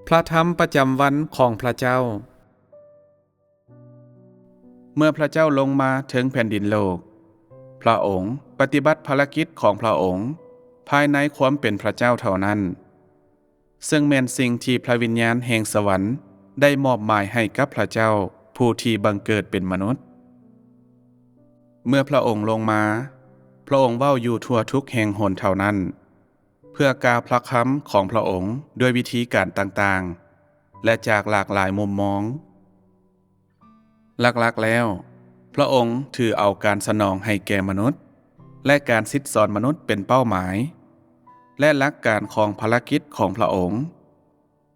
ພະທຳປະຈຳວັນຂອງພະເຈົ້າ. ເມື່ອພະເຈົ້າລົງມາເທິງແຜ່ນດິນໂລກ, ພະອົງປະຕິບັດພາລະກິດຂອງພະອົງພາຍໃນຄວາມເປັນພະເຈົ້າເທົ່ານັ້ນ, ເຊິ່ງແມ່ນສິ່ງທີ່ພະວິນຍານແຫ່ງສະຫວັນໄດ້ມອບໝາຍໃຫ້ກັບພະເຈົ້າຜູ້ທີ່ບັງເກີດເປັນມະນຸດ. ເມື່ອພະອົງລົງມາ, ພະອົງເວົ້າຢູ່ທົ່ວທຸກແຫ່ງຫົນເທົ່ານັ້ນ, ເພື່ອກ່າວພະຄຳຂອງພະອົງດ້ວຍວິທີການຕ່າງໆ ແລະ ຈາກຫຼາກຫຼາຍມຸມມອງ. ຫຼັກໆແລ້ວ, ພະອົງຖືເອົາການສະໜອງໃຫ້ແກ່ມະນຸດ ແລະ ການສິດສອນມະນຸດເປັນເປົ້າໝາຍ ແລະ ຫຼັກການຂອງພາລະກິດຂອງພະອົງ,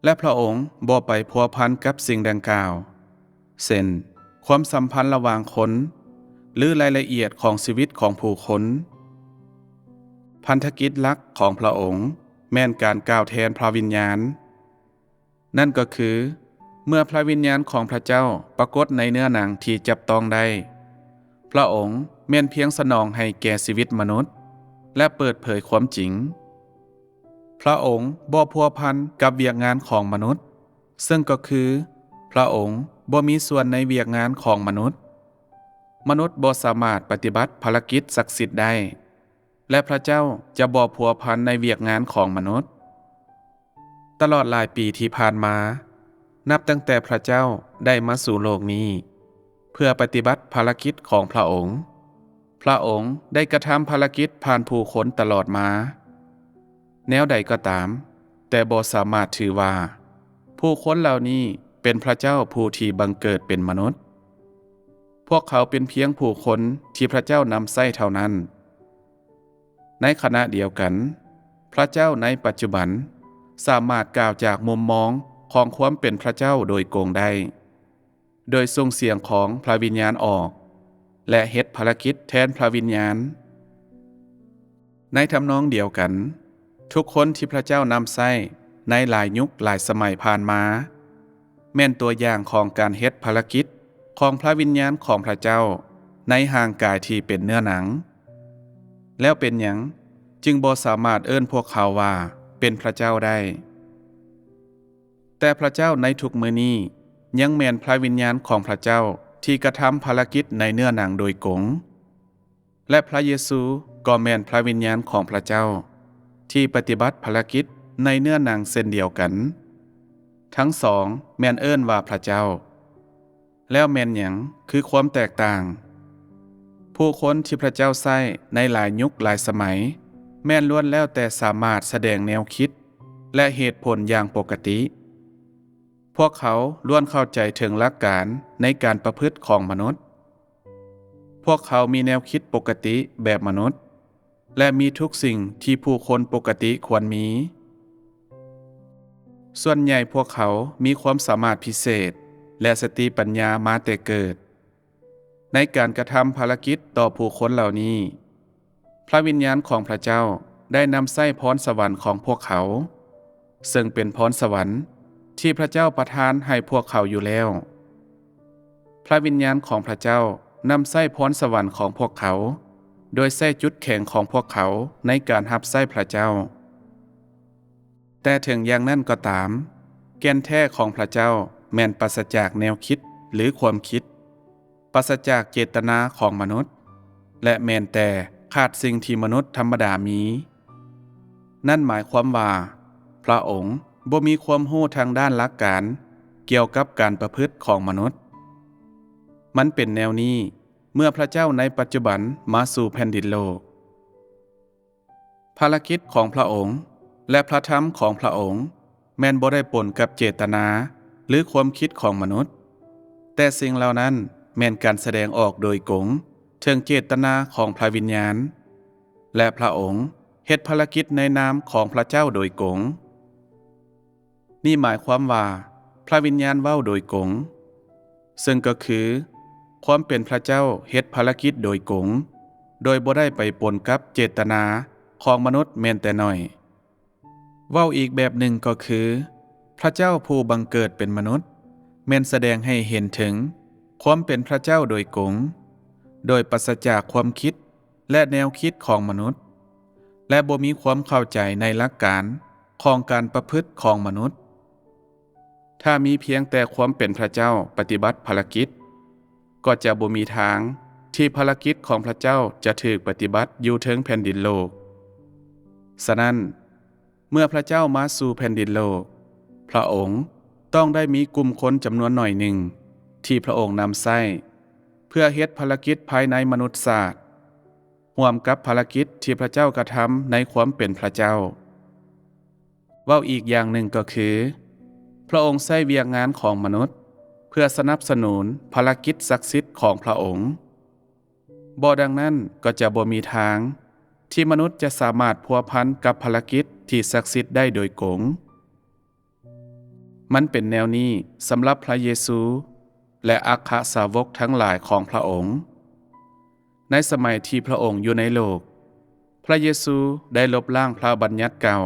ແລະ ພະອົງບໍ່ໄປພົວພັນກັບສິ່ງດັ່ງກ່າວ, ເຊັ່ນ ຄວາມສຳພັນລະຫວ່າງຄົນ ຫຼື ລາຍລະອຽດຂອງຊີວິດຂອງຜູ້ຄົນ. ພັນທະກິດຫຼັກຂອງພະອົງແມ່ນການກ່າວແທນພະວິນຍານ, ນັ້ນກໍຄື ເມື່ອພະວິນຍານຂອງພະເຈົ້າປາກົດໃນເນື້ອໜັງທີ່ຈັບຕ້ອງໄດ້, ພະອົງແມ່ນພຽງສະໜອງໃຫ້ແກ່ຊີວິດມະນຸດ ແລະ ເປີດເຜີຍຄວາມຈິງ. ພະອົງບໍ່ພົວພັນກັບວຽກງານຂອງມະນຸດ, ເຊິ່ງກໍຄື ພະອົງບໍ່ມີສ່ວນໃນວຽກງານຂອງມະນຸດ. ມະນຸດບໍ່ສາມາດປະຕິບັດພາລະກິດສັກສິດໄດ້, ແລະ ພະເຈົ້າຈະບໍ່ພົວພັນໃນວຽກງານຂອງມະນຸດ. ຕະຫຼອດຫຼາຍປີທີ່ຜ່ານມາ, ນັບຕັ້ງແຕ່ພະເຈົ້າໄດ້ມາສູ່ໂລກນີ້ ເພື່ອປະຕິບັດພາລະກິດຂອງພະອົງ, ພະອົງໄດ້ກະທຳພາລະກິດຜ່ານຜູ້ຄົນຕະຫຼອດມາ. ແນວໃດກໍຕາມ, ແຕ່ບໍ່ສາມາດຖືວ່າຜູ້ຄົນເຫຼົ່ານີ້ເປັນພະເຈົ້າຜູ້ທີ່ບັງເກີດເປັນມະນຸດ. ພວກເຂົາເປັນພຽງຜູ້ຄົນທີ່ພະເຈົ້ານຳໃຊ້ເທົ່ານັ້ນ. ໃນຂະນະດຽວກັນ, ພະເຈົ້າໃນປັດຈຸບັນສາມາດກ່າວຈາກມຸມມອງຂອງຄວາມເປັນພະເຈົ້າໂດຍກົງໄດ້, ໂດຍສົ່ງສຽງຂອງພະວິນຍານອອກ ແລະ ເຮັດພາລະກິດແທນພະວິນຍານ. ໃນທຳນອງດຽວກັນ, ທຸກຄົນທີ່ພະເຈົ້ານຳໃຊ້ໃນຫຼາຍຍຸກຫຼາຍສະໄໝຜ່ານມາ ແມ່ນຕົວຢ່າງຂອງການເຮັດພາລະກິດຂອງພະວິນຍານຂອງພະເຈົ້າໃນຮ່າງກາຍທີ່ເປັນເນື້ອໜັງ. ແລ້ວເປັນຫຍັງຈຶ່ງບໍ່ສາມາດເອີ້ນພວກເຂົາວ່າເປັນພະເຈົ້າໄດ້? ແຕ່ພະເຈົ້າໃນທຸກມື້ນີ້ຍັງແມ່ນພະວິນຍານຂອງພະເຈົ້າທີ່ກະທຳພາລະກິດໃນເນື້ອໜັງໂດຍກົງ. ແລະ ພະເຢຊູກໍແມ່ນພະວິນຍານຂອງພະເຈົ້າທີ່ປະຕິບັດພາລະກິດໃນເນື້ອໜັງເຊັ່ນດຽວກັນ. ທັງສອງແມ່ນເອີ້ນວ່າພະເຈົ້າ. ແລ້ວແມ່ນຫຍັງຄືຄວາມແຕກຕ່າງ? ຜູ້ຄົນທີ່ພະເຈົ້າໃຊ້ໃນຫຼາຍຍຸກຫຼາຍສະໄໝ ແມ່ນລ້ວນແລ້ວແຕ່ສາມາດສະແດງແນວຄິດ ແລະ ເຫດຜົນຢ່າງປົກກະຕິ. ພວກເຂົາລ້ວນເຂົ້າໃຈເຖິງຫຼັກການໃນການປະພຶດຂອງມະນຸດ. ພວກເຂົາມີແນວຄິດປົກກະຕິແບບມະນຸດ ແລະ ມີທຸກສິ່ງທີ່ຜູ້ຄົນປົກກະຕິຄວນມີ. ສ່ວນໃຫຍ່ພວກເຂົາມີຄວາມສາມາດພິເສດ ແລະ ສະຕິປັນຍາມາແຕ່ເກີດ. ໃນການກະທຳພາລະກິດຕໍ່ຜູ້ຄົນເຫຼົ່ານີ້, ພະວິນຍານຂອງພະເຈົ້າໄດ້ນຳໃຊ້ພອນສະຫວັນຂອງພວກເຂົາ, ເຊິ່ງເປັນພອນສະຫວັນທີ່ພະເຈົ້າປະທານໃຫ້ພວກເຂົາຢູ່ແລ້ວ. ພະວິນຍານຂອງພະເຈົ້ານຳໃຊ້ພອນສະຫວັນຂອງພວກເຂົາ, ໂດຍໃຊ້ຈຸດແຂງຂອງພວກເຂົາໃນການຮັບໃຊ້ພະເຈົ້າ. ແຕ່ເຖິງຢ່າງນັ້ນກໍຕາມ, ແກ່ນແທ້ຂອງພະເຈົ້າແມ່ນປາສະຈາກແນວຄິດ ຫຼື ຄວາມຄິດ, ປາສະຈາກເຈດຕະນາຂອງມະນຸດ ແລະ ແມ່ນແຕ່ຂາດສິ່ງທີ່ມະນຸດທຳມະດາມີ. ນັ້ນໝາຍຄວາມວ່າ ພະອົງບໍ່ມີຄວາມຮູ້ທາງດ້ານຫຼັກການກ່ຽວກັບການປະພຶດຂອງມະນຸດ. ມັນເປັນແນວນີ້ເມື່ອພະເຈົ້າໃນປັດຈຸບັນມາສູ່ແຜ່ນດິນໂລກ. ພາລະກິດຂອງພະອົງ ແລະ ພະທຳຂອງພະອົງ ແມ່ນບໍ່ໄດ້ປົນກັບເຈດຕະນາ ຫຼື ຄວາມຄິດຂອງມະນຸດ, ແຕ່ສິ່ງເຫຼົ່ານັ້ນແມ່ນການສະແດງອອກໂດຍກົງເຖິງເຈດຕະນາຂອງພະວິນຍານ, ແລະ ພະອົງເຮັດພາລະກິດໃນນາມຂອງພະເຈົ້າໂດຍກົງ. ນີ້ໝາຍຄວາມວ່າພະວິນຍານເວົ້າໂດຍກົງ, ເຊິ່ງກໍຄືຄວາມເປັນພະເຈົ້າເຮັດພາລະກິດໂດຍກົງ, ໂດຍບໍ່ໄດ້ໄປປົນກັບເຈດຕະນາຂອງມະນຸດແມ່ນແຕ່ໜ້ອຍ. ເວົ້າອີກແບບໜຶ່ງກໍຄື ພະເຈົ້າຜູ້ບັງເກີດເປັນມະນຸດ ແມ່ນສະແດງໃຫ້ເຫັນເຖິງຄວາມເປັນພະເຈົ້າໂດຍກົງ, ໂດຍປາສະຈາກຄວາມຄິດ ແລະ ແນວຄິດຂອງມະນຸດ, ແລະ ບໍ່ມີຄວາມເຂົ້າໃຈໃນຫຼັກການຂອງການປະພຶດຂອງມະນຸດ. ຖ້າມີພຽງແຕ່ຄວາມເປັນພະເຈົ້າປະຕິບັດພາລະກິດ, ກໍຈະບໍ່ມີທາງທີ່ພາລະກິດຂອງພະເຈົ້າຈະຖືກປະຕິບັດຢູ່ເທິງແຜ່ນດິນໂລກ. ສະນັ້ນ, ເມື່ອພະເຈົ້າມາສູ່ແຜ່ນດິນໂລກ, ພະອົງຕ້ອງໄດ້ມີກຸ່ມຄົນຈຳນວນໜ້ອຍໜຶ່ງທີ່ພະອົງນຳໃຊ້ ເພື່ອເຮັດພາລະກິດພາຍໃນມະນຸດຊາດ, ຮ່ວມກັບພາລະກິດທີ່ພະເຈົ້າກະທຳໃນຄວາມເປັນພະເຈົ້າ. ເວົ້າອີກຢ່າງໜຶ່ງກໍຄື, ພະອົງໃຊ້ວຽກງານຂອງມະນຸດເພື່ອສະໜັບສະໜູນພາລະກິດສັກສິດຂອງພະອົງ. ບໍ່ດັ່ງນັ້ນກໍຈະບໍ່ມີທາງທີ່ມະນຸດຈະສາມາດພົວພັນກັບພາລະກິດທີ່ສັກສິດໄດ້ໂດຍກົງ. ມັນເປັນແນວນີ້ສຳລັບພະເຢຊູ ແລະ ອັກຄະສາວົກທັງຫຼາຍຂອງພະອົງ. ໃນສະໄໝທີ່ພະອົງຢູ່ໃນໂລກ, ພະເຢຊູໄດ້ລົບລ້າງພະບັນຍັດເກົ່າ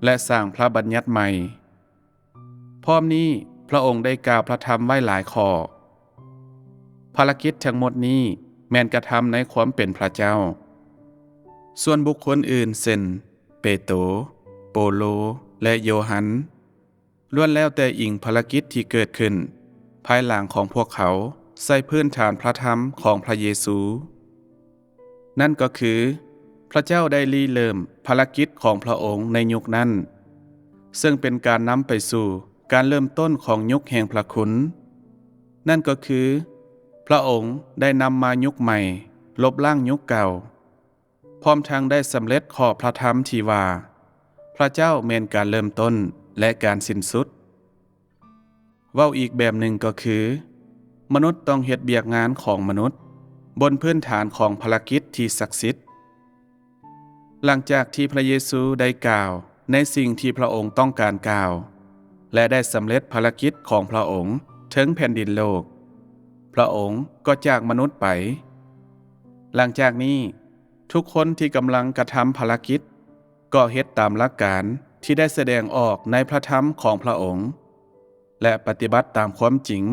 ແລະ ສ້າງພະບັນຍັດໃໝ່. ພ້ອມນີ້, ພະອົງໄດ້ກ່າວພະທຳໄວ້ຫຼາຍຂໍ້. ພາລະກິດທັງໝົດນີ້ແມ່ນກະທຳໃນຄວາມເປັນພະເຈົ້າ. ສ່ວນບຸກຄົນອື່ນເຊັ່ນ ເປໂຕ, ໂປໂລ ແລະ ໂຢຮັນ ລ້ວນແລ້ວແຕ່ອີງພາລະກິດທີ່ເກີດຂຶ້ນພາຍຫຼັງຂອງພວກເຂົາໃສ່ພື້ນຖານພະທຳຂອງພະເຢຊູ. ນັ້ນກໍຄື ພະເຈົ້າໄດ້ລິເລີ່ມພາລະກິດຂອງພະອົງໃນຍຸກນັ້ນ, ເຊິ່ງເປັນການນຳໄປສູ່ການເລີ່ມຕົ້ນຂອງຍຸກແຫ່ງພະຄຸນ. ນັ້ນກໍຄື ພະອົງໄດ້ນຳມາຍຸກໃໝ່, ລົບລ້າງຍຸກເກົ່າ, ພ້ອມທັງໄດ້ສຳເລັດຂໍ້ພະທຳທີ່ວ່າ ພະເຈົ້າແມ່ນການເລີ່ມຕົ້ນ ແລະ ການສິ້ນສຸດ. ເວົ້າອີກແບບໜຶ່ງກໍຄື ມະນຸດຕ້ອງເຮັດວຽກງານຂອງມະນຸດບົນພື້ນຖານຂອງພາລະກິດທີ່ສັກສິດ. ຫຼັງຈາກທີ່ພະເຢຊູໄດ້ກ່າວໃນສິ່ງທີ່ພະອົງຕ້ອງການກ່າວ ແລະ ໄດ້ສຳເລັດພາລະກິດຂອງພະອົງເທິງແຜ່ນດິນໂລກ, ພະອົງກໍຈາກມະນຸດໄປ. ຫຼັງຈາກນີ້, ທຸກຄົນທີ່ກຳລັງກະທຳພາລະກິດ ກໍເຮັດຕາມຫຼັກການທີ່ໄດ້ສະແດງອອກໃນພະທຳຂອງພະອົງ ແລະ ປະຕິບັດຕາມຄວາມຈິງ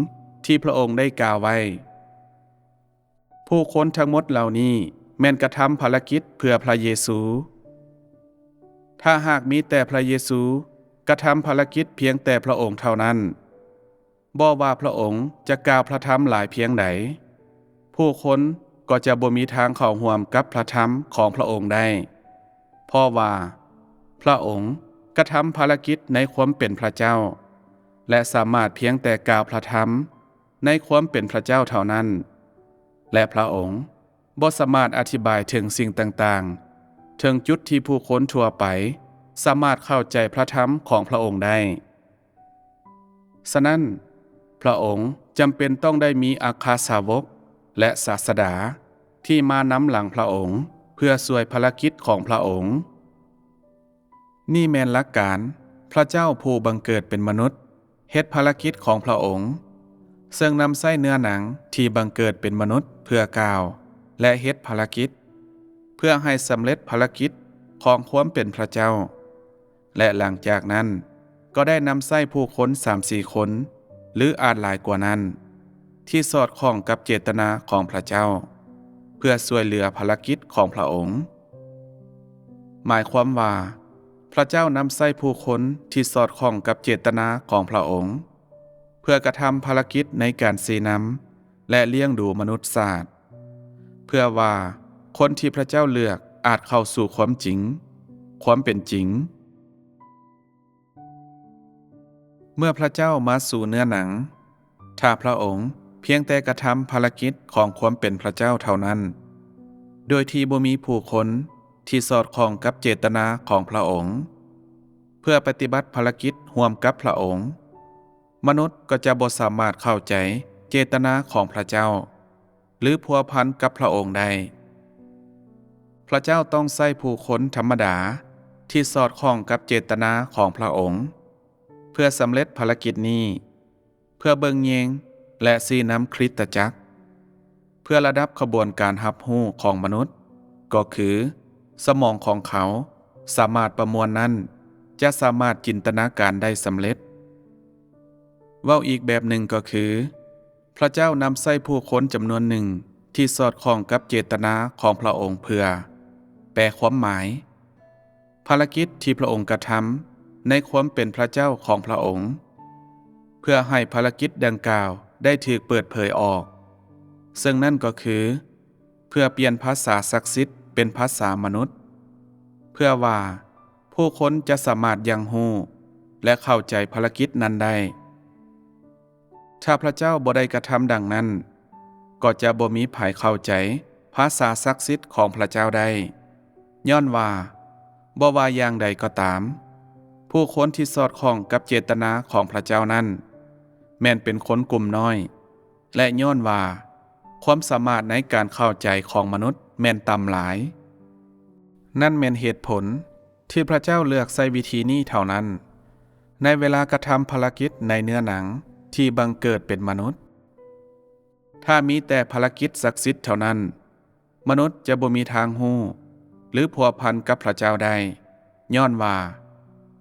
ທີ່ພະອົງໄດ້ກ່າວໄວ້. ຜູ້ຄົນທັງໝົດເຫຼົ່ານີ້ແມ່ນກະທຳພາລະກິດເພື່ອພະເຢຊູ. ຖ້າຫາກມີແຕ່ພະເຢຊູກະທຳພາລະກິດພຽງແຕ່ພະອົງເທົ່ານັ້ນ, ບໍ່ວ່າພະອົງຈະກ່າວພະທຳຫຼາຍພຽງໃດ, ຜູ້ຄົນກໍຈະບໍ່ມີທາງເຂົ້າຮ່ວມກັບພະທຳຂອງພະອົງໄດ້, ເພາະວ່າພະອົງກະທຳພາລະກິດໃນຄວາມເປັນພະເຈົ້າ ແລະ ສາມາດພຽງແຕ່ກ່າວພະທຳໃນຄວາມເປັນພະເຈົ້າເທົ່ານັ້ນ, ແລະ ພະອົງບໍ່ສາມາດອະທິບາຍເຖິງສິ່ງຕ່າງໆ ເຖິງຈຸດທີ່ຜູ້ຄົນທົ່ວໄປສາມາດເຂົ້າໃຈພະທຳຂອງພະອົງໄດ້. ສະນັ້ນ, ພະອົງຈຳເປັນຕ້ອງໄດ້ມີອັກຄະສາວົກ ແລະ ສາດສະດາທີ່ມານຳຫຼັງພະອົງເພື່ອຊ່ວຍພາລະກິດຂອງພະອົງ. ນີ້ແມ່ນຫຼັກການພະເຈົ້າຜູ້ບັງເກີດເປັນມະນຸດເຮັດພາລະກິດຂອງພະອົງ, ເຊິ່ງນຳໃຊ້ເນື້ອໜັງທີ່ບັງເກີດເປັນມະນຸດເພື່ອກ່າວ ແລະ ເຮັດພາລະກິດ, ເພື່ອໃຫ້ສຳເລັດພາລະກິດຂອງຄວາມເປັນພະເຈົ້າ. ແລະ ຫຼັງຈາກນັ້ນກໍໄດ້ນຳໃຊ້ຜູ້ຄົນສາມສີ່ຄົນ ຫຼື ອາດຫຼາຍກວ່ານັ້ນ ທີ່ສອດຄ່ອງກັບເຈດຕະນາຂອງພະເຈົ້າ ເພື່ອຊ່ວຍເຫຼືອພາລະກິດຂອງພະອົງ. ໝາຍຄວາມວ່າ ພະເຈົ້ານຳໃຊ້ຜູ້ຄົນທີ່ສອດຄ່ອງກັບເຈດຕະນາຂອງພະອົງ ເພື່ອກະທຳພາລະກິດໃນການຊີ້ນຳ ແລະ ລ້ຽງດູມະນຸດຊາດ, ເພື່ອວ່າຄົນທີ່ພະເຈົ້າເລືອກອາດເຂົ້າສູ່ຄວາມຈິງ, ຄວາມເປັນຈິງ. ເມື່ອພະເຈົ້າມາສູ່ເນື້ອໜັງ, ຖ້າພະອົງພຽງແຕ່ກະທຳພາລະກິດຂອງຄວາມເປັນພະເຈົ້າເທົ່ານັ້ນ, ໂດຍທີ່ບໍ່ມີຜູ້ຄົນທີ່ສອດຄ່ອງກັບເຈດຕະນາຂອງພະອົງ, ເພື່ອປະຕິບັດພາລະກິດຮ່ວມກັບພະອົງ, ມະນຸດກໍຈະບໍ່ສາມາດເຂົ້າໃຈເຈດຕະນາຂອງພະເຈົ້າ ຫຼື ພົວພັນກັບພະອົງໄດ້. ພະເຈົ້າຕ້ອງໃຊ້ຜູ້ຄົນທຳມະດາທີ່ສອດຄ່ອງກັບເຈດຕະນາຂອງພະອົງ ເພື່ອສຳເລັດພາລະກິດນີ້, ເພື່ອເບິ່ງແຍງ ແລະ ຊີ້ນຳຄຣິສຕະຈັກ, ເພື່ອລະດັບຂະບວນການຮັບຮູ້ຂອງມະນຸດ, ກໍຄືສະໝອງຂອງເຂົາສາມາດປະມວນນັ້ນ ຈະສາມາດຈິນຕະນາການໄດ້ສຳເລັດ. ເວົ້າອີກແບບໜຶ່ງກໍຄື ພະເຈົ້ານຳໃຊ້ຜູ້ຄົນຈຳນວນໜຶ່ງທີ່ສອດຄ່ອງກັບເຈດຕະນາຂອງພະອົງເພື່ອແປຄວາມໝາຍ ພາລະກິດທີ່ພະອົງກະທຳໃນຄວາມເປັນພະເຈົ້າຂອງພະອົງ. ເພື່ອໃຫ້ພາລະກິດດັ່ງກ່າວໄດ້ຖືກເປີດເຜີຍອອກ, ເຊິ່ງນັ້ນກໍຄື ເພື່ອປ່ຽນພາສາສັກສິດເປັນພາສາມະນຸດ, ເພື່ອວ່າຜູ້ຄົນຈະສາມາດຍັງຮູ້ ແລະ ເຂົ້າໃຈພາລະກິດນັ້ນໄດ້. ຖ້າພະເຈົ້າບໍ່ໄດ້ກະທຳດັ່ງນັ້ນ, ກໍຈະບໍ່ມີໃຜເຂົ້າໃຈພາສາສັກສິດຂອງພະເຈົ້າໄດ້, ຍ້ອນວ່າ ບໍ່ວ່າຢ່າງໃດກໍຕາມ, ຜູ້ຄົນທີ່ສອດຄ່ອງກັບເຈດຕະນາຂອງພະເຈົ້ານັ້ນ ແມ່ນເປັນຄົນກຸ່ມນ້ອຍ, ແລະ ຍ້ອນວ່າຄວາມສາມາດໃນການເຂົ້າໃຈຂອງມະນຸດແມ່ນຕ່ຳຫຼາຍ. ນັ້ນແມ່ນເຫດຜົນທີ່ພະເຈົ້າເລືອກໃຊ້ວິທີນີ້ເທົ່ານັ້ນ ໃນເວລາກະທຳພາລະກິດໃນເນື້ອໜັງທີ່ບັງເກີດເປັນມະນຸດ. ຖ້າມີແຕ່ພາລະກິດສັກສິດເທົ່ານັ້ນ, ມະນຸດຈະບໍ່ມີທາງຮູ້ ຫຼື ພົວພັນກັບພະເຈົ້າໄດ້, ຍ້ອນວ່າ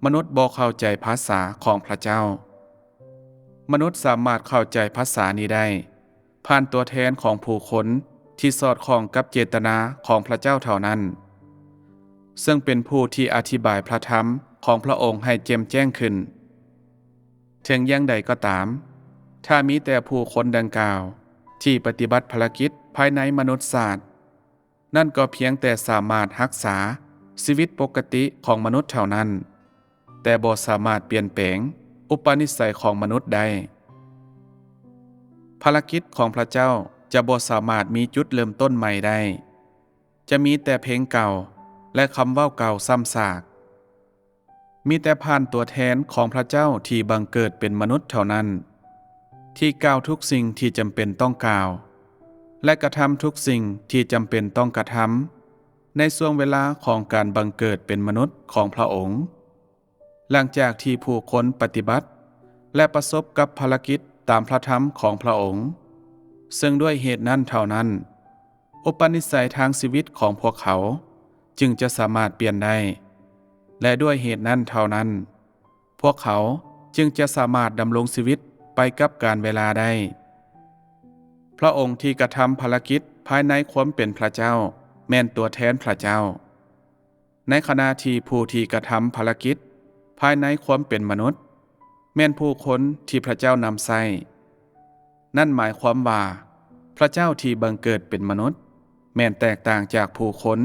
ມະນຸດບໍ່ເຂົ້າໃຈພາສາຂອງພະເຈົ້າ. ມະນຸດສາມາດເຂົ້າໃຈພາສານີ້ໄດ້ ຜ່ານຕົວແທນຂອງຜູ້ຄົນທີ່ສອດຄ່ອງກັບເຈດຕະນາຂອງພະເຈົ້າເທົ່ານັ້ນ, ເຊິ່ງເປັນຜູ້ທີ່ອະທິບາຍພະທຳຂອງພະອົງໃຫ້ແຈ່ມແຈ້ງຂຶ້ນ. ເຖິງຢ່າງໃດກໍຕາມ, ຖ້າມີແຕ່ຜູ້ຄົນດັ່ງກ່າວທີ່ປະຕິບັດພາລະກິດພາຍໃນມະນຸດຊາດ, ນັ້ນກໍພຽງແຕ່ສາມາດຮັກສາຊີວິດປົກກະຕິຂອງມະນຸດເທົ່ານັ້ນ, ແຕ່ບໍ່ສາມາດປ່ຽນແປງອຸປະນິໄສຂອງມະນຸດໄດ້. ພາລະກິດຂອງພະເຈົ້າຈະບໍ່ສາມາດມີຈຸດເລີ່ມຕົ້ນໃໝ່ໄດ້, ຈະມີແຕ່ເພງເກົ່າ ແລະ ຄຳເວົ້າເກົ່າຊ້ຳຊາກ. ມີແຕ່ຜ່ານຕົວແທນຂອງພະເຈົ້າທີ່ບັງເກີດເປັນມະນຸດເທົ່ານັ້ນ ທີ່ກ່າວທຸກສິ່ງທີ່ຈຳເປັນຕ້ອງກ່າວ ແລະ ກະທຳທຸກສິ່ງທີ່ຈຳເປັນຕ້ອງກະທຳ ໃນຊ່ວງເວລາຂອງການບັງເກີດເປັນມະນຸດຂອງພະອົງ, ຫຼັງຈາກທີ່ຜູ້ຄົນປະຕິບັດ ແລະ ປະສົບກັບພາລະກິດຕາມພະທຳຂອງພະອົງ, ເຊິ່ງດ້ວຍເຫດນັ້ນເທົ່ານັ້ນ ອຸປະນິໄສທາງຊີວິດຂອງພວກເຂົາຈຶ່ງຈະສາມາດປ່ຽນໄດ້ ແລະ ດ້ວຍເຫດນັ້ນເທົ່ານັ້ນ ພວກເຂົາຈຶ່ງຈະສາມາດດຳລົງຊີວິດໄປກັບການເວລາໄດ້. ພະອົງທີ່ກະທຳພາລະກິດພາຍໃນຄວາມເປັນພະເຈົ້າ ແມ່ນຕົວແທນພະເຈົ້າ, ໃນຂະນະທີ່ຜູ້ທີ່ກະທຳພາລະກິດພາຍໃນຄວາມເປັນມະນຸດ ແມ່ນຜູ້ຄົນທີ່ພະເຈົ້ານຳໃຊ້. ນັ້ນໝາຍຄວາມວ່າ ພະເຈົ້າທີ່ບັງເກີດເປັນມະນຸດ ແມ່ນແຕກຕ່າງຈາກຜູ້ຄົນ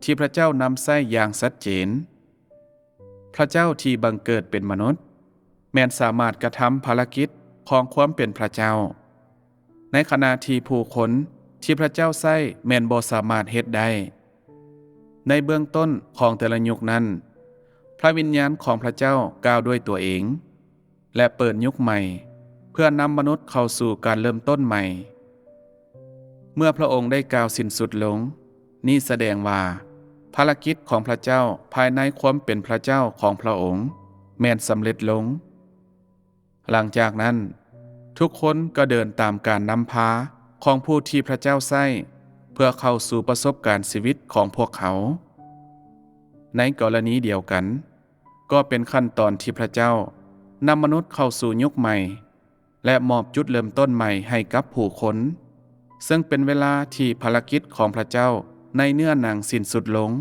ທີ່ພະເຈົ້ານຳໃຊ້ຢ່າງຊັດເຈນ. ພະເຈົ້າທີ່ບັງເກີດເປັນມະນຸດ ແມ່ນສາມາດກະທຳພາລະກິດຂອງຄວາມເປັນພະເຈົ້າ, ໃນຂະນະທີ່ຜູ້ຄົນທີ່ພະເຈົ້າໃຊ້ແມ່ນບໍ່ສາມາດເຮັດໄດ້. ໃນເບື້ອງຕົ້ນຂອງແຕ່ລະຍຸກນັ້ນ, ພະວິນຍານຂອງພະເຈົ້າກ່າວດ້ວຍຕົວເອງ ແລະ ເປີດຍຸກໃໝ່ ເພື່ອນຳມະນຸດເຂົ້າສູ່ການເລີ່ມຕົ້ນໃໝ່. ເມື່ອພະອົງໄດ້ກ່າວສິ້ນສຸດລົງ, ນີ້ສະແດງວ່າພາລະກິດຂອງພະເຈົ້າພາຍໃນຄວາມເປັນພະເຈົ້າຂອງພະອົງແມ່ນສຳເລັດລົງ. ຫຼັງຈາກນັ້ນ, ທຸກຄົນກໍເດີນຕາມການນຳພາຂອງຜູ້ທີ່ພະເຈົ້າໃຊ້ເພື່ອເຂົ້າສູ່ປະສົບການຊີວິດຂອງພວກເຂົາ. ໃນກໍລະນີດຽວກັນ, ກໍເປັນຂັ້ນຕອນທີ່ພະເຈົ້ານຳມະນຸດເຂົ້າສູ່ຍຸກໃໝ່ ແລະ ມອບຈຸດເລີ່ມຕົ້ນໃໝ່ໃຫ້ກັບຜູ້ຄົນ, ເຊິ່ງເປັນເວລາທີ່ພາລະກິດຂອງພະເຈົ້າໃນເນື້ອໜັງສິ້ນສຸດລົງ.